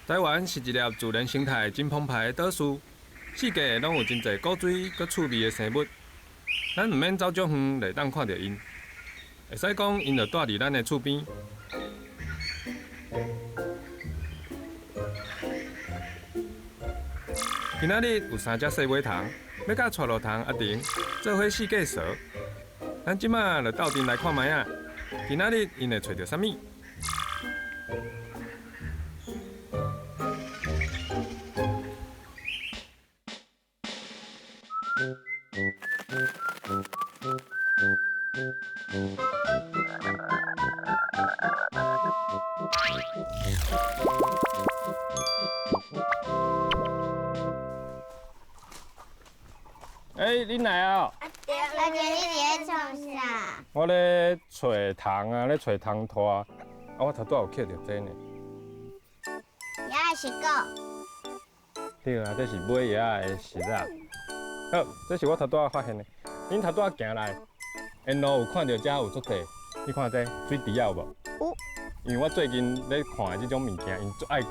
台灣是一粒自然生態真澎湃的島嶼，四界攏有真濟古錐閣趣味的生物。咱毋免走足遠，就會當看著𪜶。會使講，𪜶就蹛佇咱的厝邊。今仔日有三隻細尾蟲，欲佮蔡路蟲阿婷做伙四界踅。咱這馬就鬥陣來看覓仔，今仔日𪜶會揣著啥物？欸，恁來啊！阿姐，你佇咧創啥？我咧揣蟲啊，咧揣蟲拖。啊，我頭拄仔有抾著這呢。葉仔是果。對啊，這是尾葉仔的實仔。好，這是我頭拄仔發現的。恁頭拄仔行來，沿路有看著遮有足濟，你看這水池仔有無？有。因為我最近咧看的這種物件，𪜶足愛蹛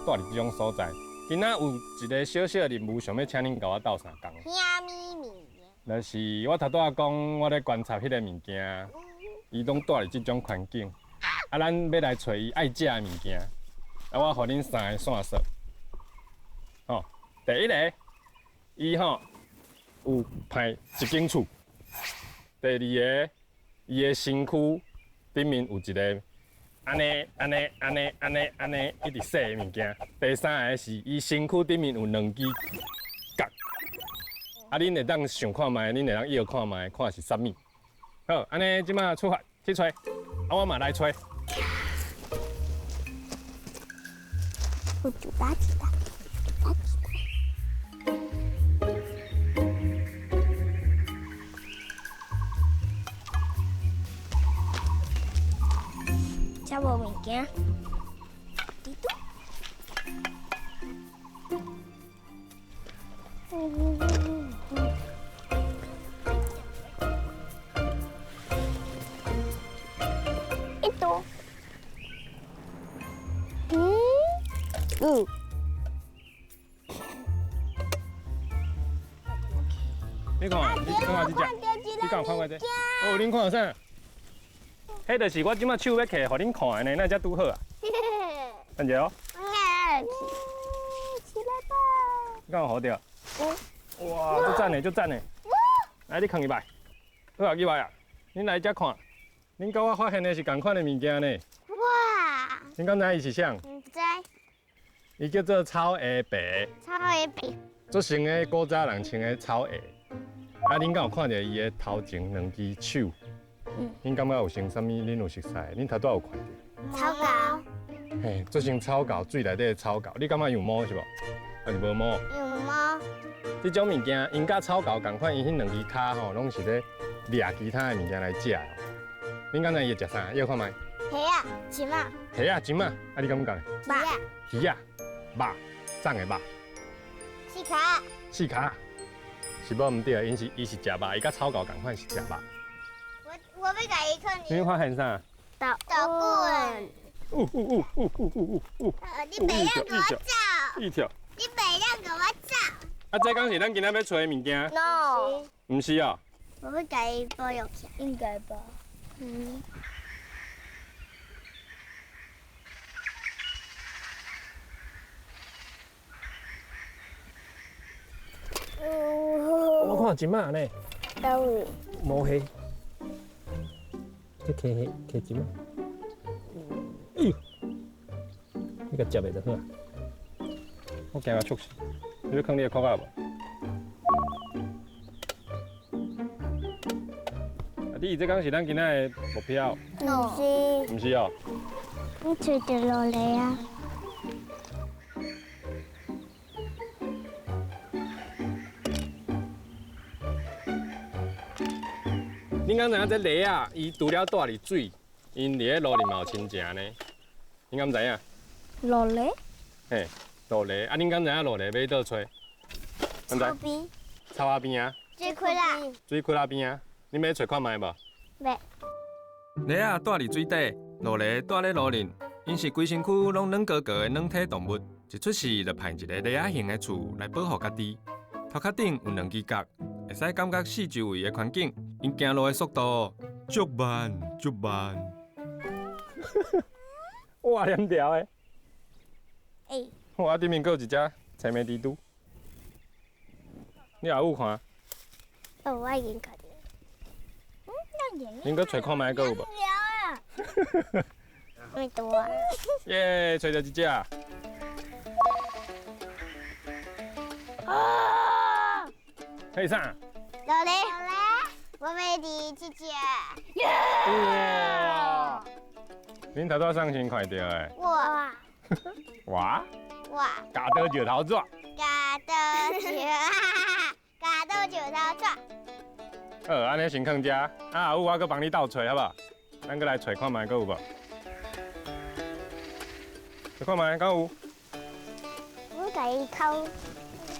佇這種所在。今仔有一個小小的任務，想欲請恁共我鬥相共。啥物物件？就是我頭拄仔講，我咧觀察彼个物件，伊攏蹛佇這種環境。啊，咱欲來揣伊愛食的物件。啊，我予恁三個線索。吼，第一个，伊吼有歹一間厝。第二个，伊的身軀頂面有一个。按呢按呢按呢按呢按呢，一直洗的物件。第三个是伊身躯頂面有兩支角。啊，恁會當想看覓，恁會當搖看覓，看是啥物。好，按呢這馬出發去揣，啊，我嘛來揣。我煮大雞蛋，大雞蛋。這無物件，滴嘟。一朵。嗯，嗯。你看，你看這隻，你敢有看過這？哦，恁看啥？彼就是我這馬手欲揢予恁看的呢，哪才拄好啊？等下哦。起來吧。你敢有予著？哇，足讚的，足讚的。來，你囥入來。好啊，入來啊。恁來遮看，恁佮我發現的是仝款的物件呢。哇！恁敢知伊是啥？毋知。伊叫做草鞋白。草鞋白。足成的古早人穿的草鞋。啊，恁敢有看著伊的頭前兩支手？恁感覺有像啥物？恁有熟似？恁頭拄仔有看著？草狗。嘿，做成草狗，水內底的草狗，你感覺有毛是無？還是無毛？有毛。這種物件，𪜶佮草狗仝款，𪜶彼兩支跤吼，攏是咧掠其他的物件來食的。恁敢知伊會食啥？搖看覓。蝦仔、蟳仔。蝦仔、蟳仔，啊，你敢講？肉。魚仔、肉，送的肉。四跤。四跤。是無毋對，𪜶是伊是食肉，伊佮草狗仝款是食肉。我欲共伊囥。你發現啥？豆棍。嗚嗚嗚嗚嗚嗚嗚！你袂當共我走。一條。你袂當共我走。啊，這敢是咱今仔欲揣的物件？No。毋是哦。我欲共伊保育起來。應該吧。嗯。我看蟳仔呢。佗位？無蝦。去揢蝦，揢蟳仔。哎呦！你共接下就好啊。我驚我觸死。你欲囥你的褲仔無？啊，你這敢是咱今仔的目標？毋是。毋是哦。你揣著落來啊！恁敢知影這螺仔，伊除了蹛佇水，𪜶佇咧路裡嘛有親情呢？恁敢知影？路螺？嘿，路螺啊！恁敢知影路螺欲佗揣？草邊。草仔邊啊？水窟仔。水窟仔邊啊？恁欲揣看覓無？欲。螺仔蹛佇水底，路螺蹛咧路裡，𪜶是規身軀攏軟膏膏的軟體動物。一出世就派一个犁仔型的厝來保護家己。頭殼頂有兩支角，會使感覺四周圍的環境。𪜶行路的速度足慢足慢。哇，兩條的。欸。哇，頂面閣有一隻青眉蜘蛛。你也有看？哦，我已經看著。嗯，恁閣揣看覓閣有無？沒多啊。耶，揣著一隻。啊！彼啥？老雷，我欲佇這隻。哇！恁頭拄啥先看著的？我。我。我。鉸刀石頭紙。鉸刀石，鉸刀石頭紙。好，按呢先囥遮，啊，阿母我閣幫你鬥揣好無？咱閣來揣看覓，閣有無？揣看覓，敢有？我共伊摳，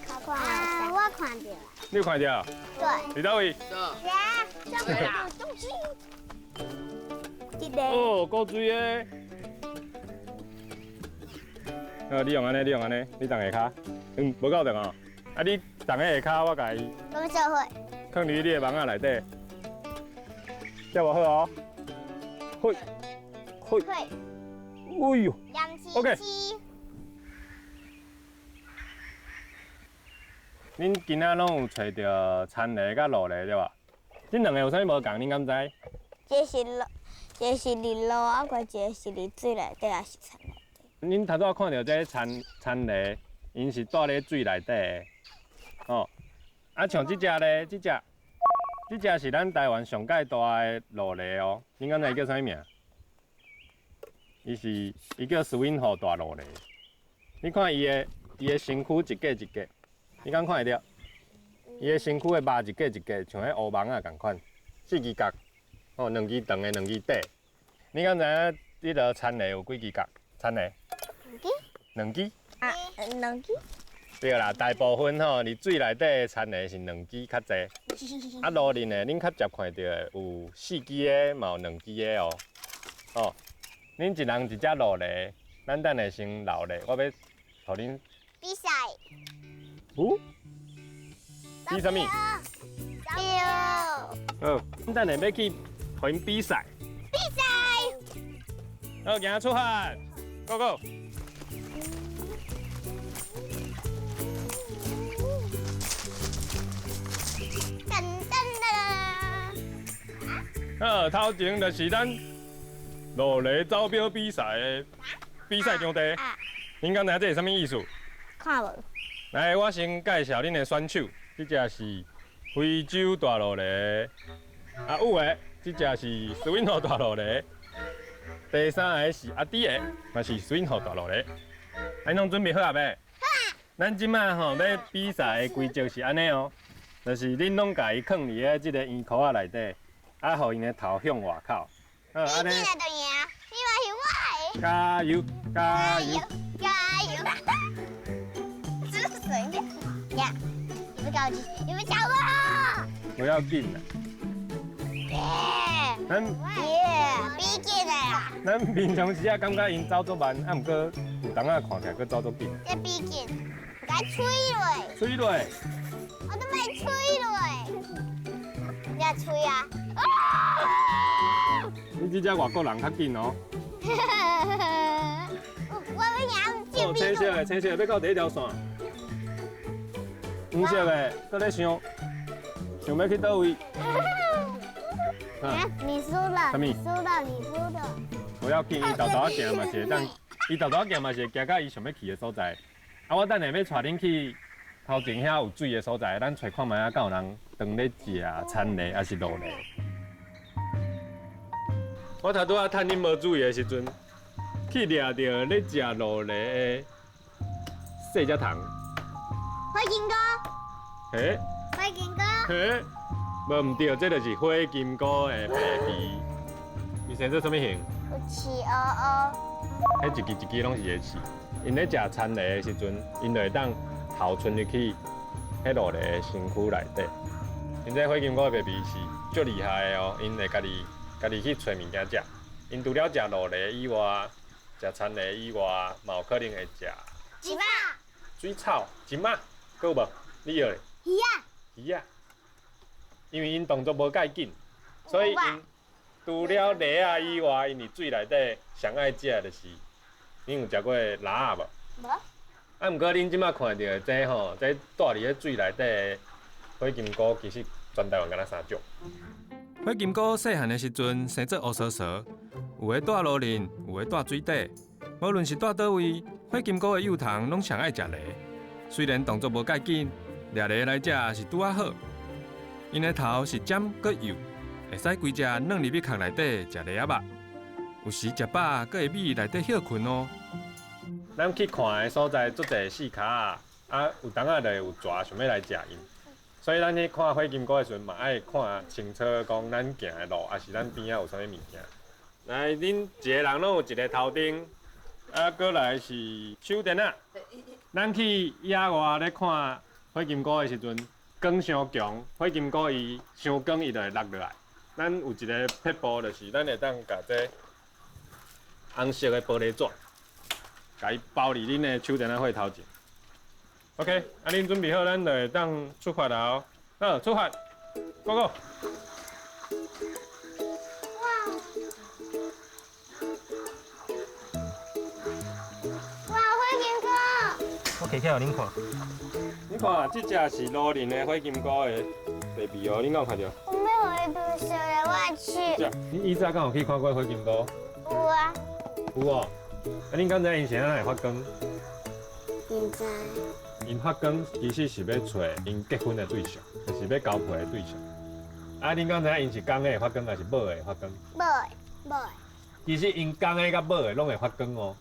摳看啊，我看著。你有看著？對。佇佗位？這，這個東西。這個。哦，夠水的。好，你用按呢，你用按呢，你踮下跤，嗯，無夠長哦。啊，你踮咧下跤，我共伊。我做伙。囥佇你的網仔內底，這無好哦。嘿，嘿，哎喲，OK。恁今仔攏有揣著田螺佮蝸牛對無？這兩个有啥物無仝？恁敢知？一个是蝸，一个是佇路，啊，閣一个是佇水內底，抑是田內底。恁頭拄仔看著這田田螺，𪜶是蹛咧水內底的，哦。啊，像這隻咧，這隻，這隻是咱台灣上蓋大的蝸牛哦。恁敢知伊叫啥物名？伊是，伊叫斯文湖大蝸牛。你看伊的，伊的身軀一格一格，你敢看會著？伊的身軀的肉一格一格，像彼烏網仔仝款，四支角，哦，兩支長的，兩支短。你敢知影？彼个田螺有幾支角？田螺？兩支。兩支。啊，兩支。對啦，大部分吼，佇水內底的田螺是兩支較濟，啊，路面的恁較捷看著的有四支的，嘛有兩支的哦。哦，恁一人一隻蝸牛，咱等下先留咧，我欲予恁比賽。哦？比啥物？對。好，咱等下欲去予𪜶比賽。比賽。好，行出發，Go go。好，頭前就是咱蝸牛走標比賽的比賽場地。恁敢知影這是啥物意思？看無。來，我先介紹恁的選手，這隻是非洲大蝸牛，啊有的，這隻是斯文湖大蝸牛。第三个是阿弟的，嘛是斯文湖大蝸牛。恁攏準備好啊未？好啊。咱這擺吼欲比賽的規則是按呢哦，就是恁攏共伊囥佇咧這个圓箍仔內底。啊，予𪜶的頭向外口。好，按呢。你進來就贏，你嘛是我的。加油，加油，加油！這是誰呀？你不着急，你不抢我。不要緊啦。耶！咱耶，比緊的啦。咱平常時啊，感覺𪜶走足慢，啊，毋過有當仔看起來閣走足緊。這比緊，共吹落。吹落。我都袂吹落。你也吹啊！你這隻外國人較緊哦。我欲贏。哦，青色的，青色的，欲到第一條線。黃色的，閣咧想，想欲去佗位？你輸了，你輸了，你輸了。無要緊，伊沓沓仔行嘛是會當，伊沓沓仔行嘛是會行到伊想欲去的所在。啊，我等下欲帶恁去頭前遐有水的所在，咱揣看覓仔，敢有人當咧食田螺抑是蝸牛。我頭拄仔趁恁無注意的時陣，去掠著咧食蝸牛的細隻蟲。火金菇。嘿。火金菇。嘿，無毋對，這就是火金菇的白皮。伊生做啥物形？有刺烏烏。彼一支一支攏是伊的刺。𪜶咧食田螺的時陣，𪜶就會當頭伸入去彼蝸牛的身軀內底。𪜶這火金菇的白皮是足厲害的哦，𪜶會家己家己去揣物件食。𪜶除了食蝸牛以外，食田螺以外，嘛有可能會食一百。水草、蟳仔，閣有無？你藥咧？魚仔。魚仔。因為𪜶動作無介緊，所以𪜶除了螺仔以外，𪜶佇水內底上愛食的就是，恁有食過螺仔無？無。啊，毋過恁這馬看著的這吼，這住佇咧水內底的火金菇，其實全台灣敢若三種。火金菇細漢的時陣生做烏趖趖，有的蹛路林，有的蹛水底。無論是蹛佗位，火金菇的幼蟲攏上愛食螺。雖然動作無介緊，掠螺來食是拄仔好。𪜶的頭是尖閣幼，會使規隻軟入去殼內底食螺仔肉。有時食飽，閣會覕內底歇睏哦。咱去看的所在足濟四跤仔，啊，有當仔就會有蛇想欲來食𪜶，所以咱去看火金菇的時陣，嘛愛看清楚，講咱行的路，抑是咱邊仔有啥物物件。來，恁一个人攏有一個頭燈，啊，閣來是手電仔。咱去野外咧看火金菇的時陣，光傷強，火金菇伊傷光，伊就會落落來。咱有一个撇步，就是咱會當共這紅色的玻璃紙，共伊包佇恁的手電仔火頭前。OK，啊，恁準備好，咱就會當出發了。好，出發，Go go！哇！哇，火金菇！我提起來予恁看。你看，這隻是盧林的火金菇的 baby 哦，恁敢有看著？我沒有一部小的，我去。你以前敢有去看過火金菇？有啊。有哦。啊，恁敢知𪜶是按怎會發光？毋知。𪜶發光其實是欲揣𪜶結婚的對象，就是欲交配的對象。啊，恁敢知影𪜶是公的會發光，抑是母的會發光？母的，母的。其實𪜶公的佮母的攏會發光哦。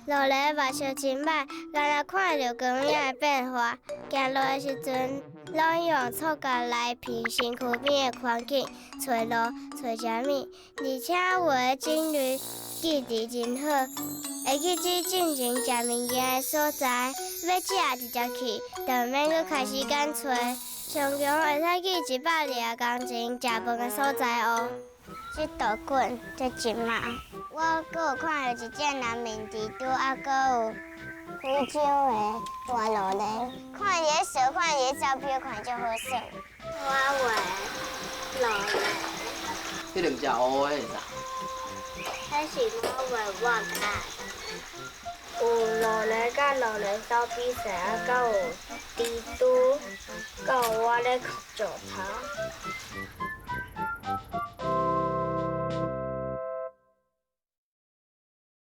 路螺目相真歹，干焦看著光影的變化。行路的時陣，攏用觸角來評身軀邊的環境，揣路、揣食物，而且有的種類記憶真好，會記起進前食物件的所在。欲食直接去，就毋免閣開時間揣。上強會使去120公前食飯的所在哦。這道棍，這蟳仔。我閣有看著一隻南面蜘蛛，啊，閣有非洲的大路螺。看伊咧踅，看伊咧走標，看足好耍。我畫路螺。彼兩隻烏的是啥？彼是我畫我較。有路螺佮路螺鬥比賽，啊，閣有蜘蛛，閣有我咧摕石頭。